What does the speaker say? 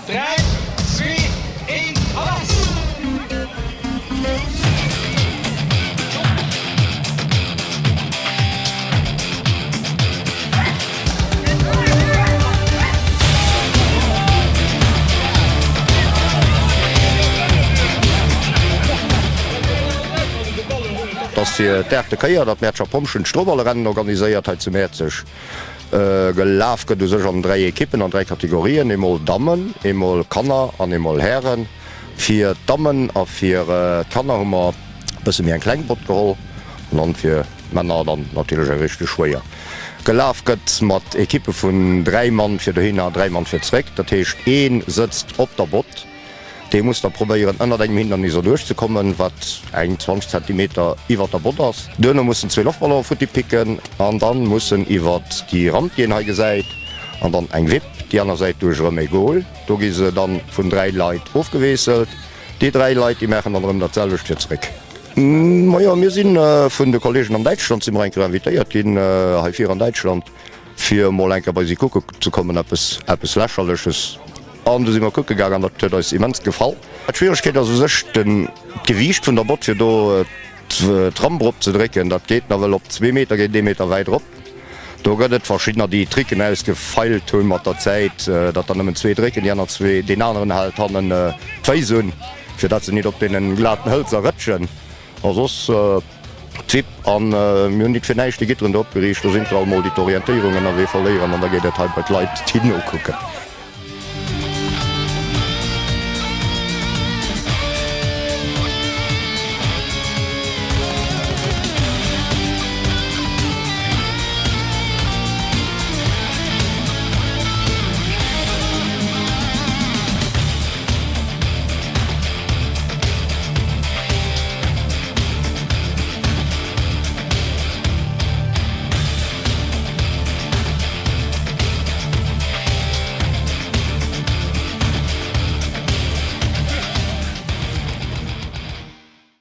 Dräi, zwee, eent a lass! Et ass fir d'aachte Kéier, datt d'Mäerzeger Pompjeeën d'Stroballerennen organiséiert hei zu Mäerzeg. Gelaf gëtt u sech an 3 Ekippen, an 3 Kategorien, eemol Dammen, eemol Kanner an eemol Hären. Fir d'Dammen a fir d'Kanner hu mer e bësse méi eng kleng Bott geholl an dann fir d'Männer dann natierlech eng richteg schwéier. Gelaf gëtt mat Ekippe vun 3 Mann fir dohinner a 3 Mann fir zréck. Dat heescht ee sëtzt op der Bott. Dee muss da probéieren ënnert engem Hindernis erduerch ze kommen, wat eng 20 Zentimeter iwwert der Bott ass. Duerno muss en zwee Loftballone futti picken an dann muss en iwwert déi Ramp, déi een hei gesäit, an dann eng Wipp, déi aner Säit duerch erëm ee Goal. Do gi se dann vun 3 Leit ofgeweesselt. Déi 3 Leit, déi maachen dann erëm dat selwecht fir zréck. Majo, mir si vun de Kollegen an Däitschland si mer eng Kéier invitéiert ginn, hei vir an Däitschland, fir emol eng Kéier bei si kucke ze kommen, eppes, eppes Lächerleches. An du si mer kucke gaang an dat huet eis immens gefall. D'Schwieregkeet ass u sech den d'Gewiicht vun der Bott fir do d'Ramp erop ze drécken. Dat geet nawell op zwee Meter géint ee Meter wäit erop. Do gëtt et verschiddener déi Tricken ausgefeilt hunn mat der Zäit, datt der nëmmen zwee drécken, déi aner zwee, deen aneren hält hannen d'Féiss un, fir datt se nit op deenen glaten Hëlzer rëtschen. A soss. D'Wipp an mir hunn nit fir näischt déi Gitteren do opgeriicht. Do sinn der alt mol déi d'Orientéierung ënnerwee verléieren an da geet et hei bei d'Leit déi nokucken.